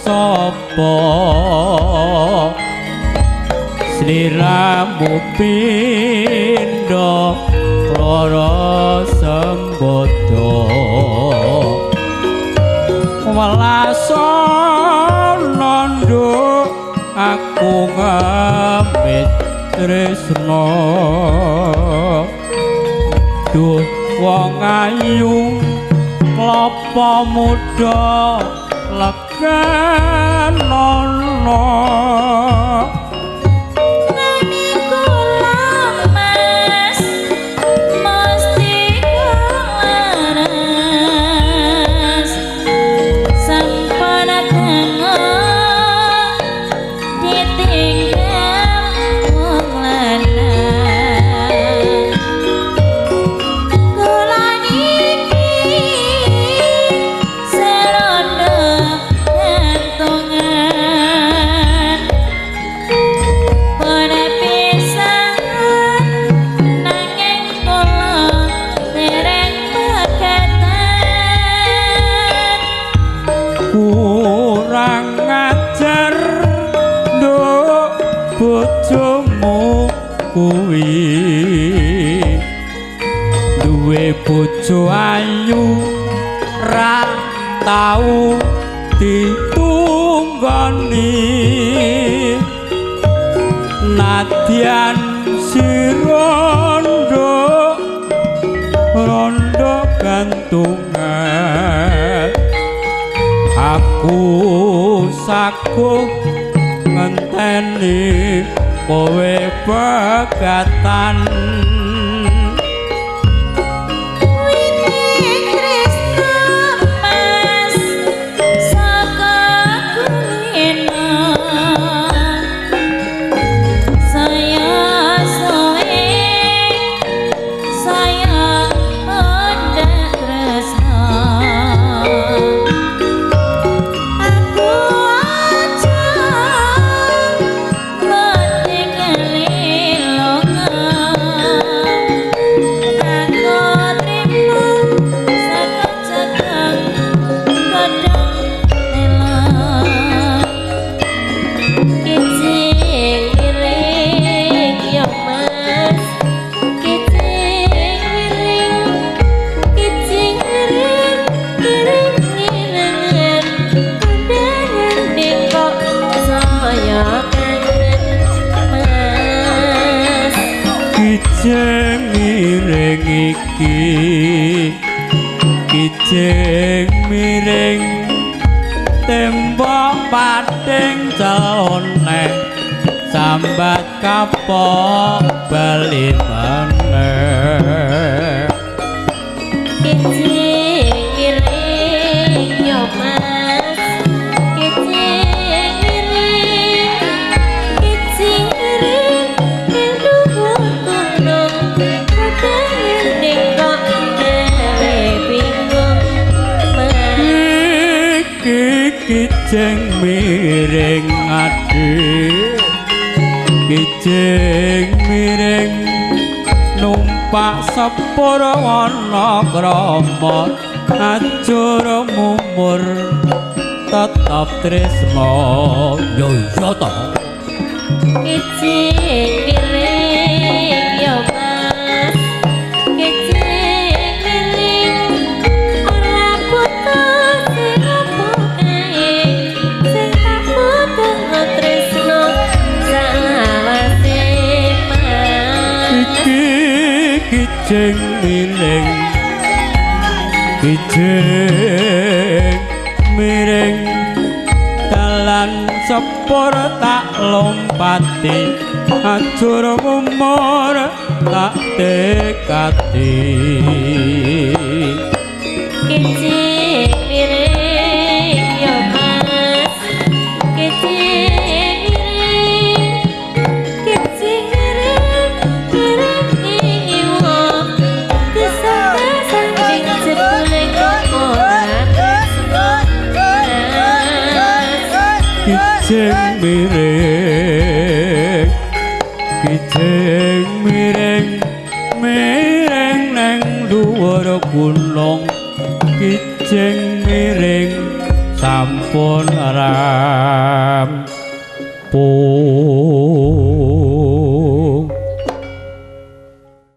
sapa sliramu pindha lara sembodo welasana nduk aku ngemit tresna duh wong ayu klapa muda legenono. Kurang ajar nduk bojomu kuwi duwe bojo ayu ra tau ditunggoni nadyan sira nduk rondo gantungan aku sakuh ngenteni kowe pegatan. Kijing miring iki kijing miring tembok pating celone sambat kapok bali meneh. Kijing miring yo Mas, kijing miring, kijing miring ning dhuwur gunung kadang kok gawe bingung Mas. Iki kijing miring adik kijing miring numpak sepur wana krama ajur mumur tetep tresna yo iya to. Kijing miring yo Mas, kijing miring ora butuh sing opo kae sing tak butuh tresna salawase Mas. Iki kijing miring kijing miring dalan sepur tak lompati ajur mumur tak tekati. Kijing miring yo Mas, kijing miring, kijing miring miring ngiwo kesanding jebule ora tresna Mas. Kijing miring kijing miring miring neng dhuwur gunung kijing miring Sampun rampung.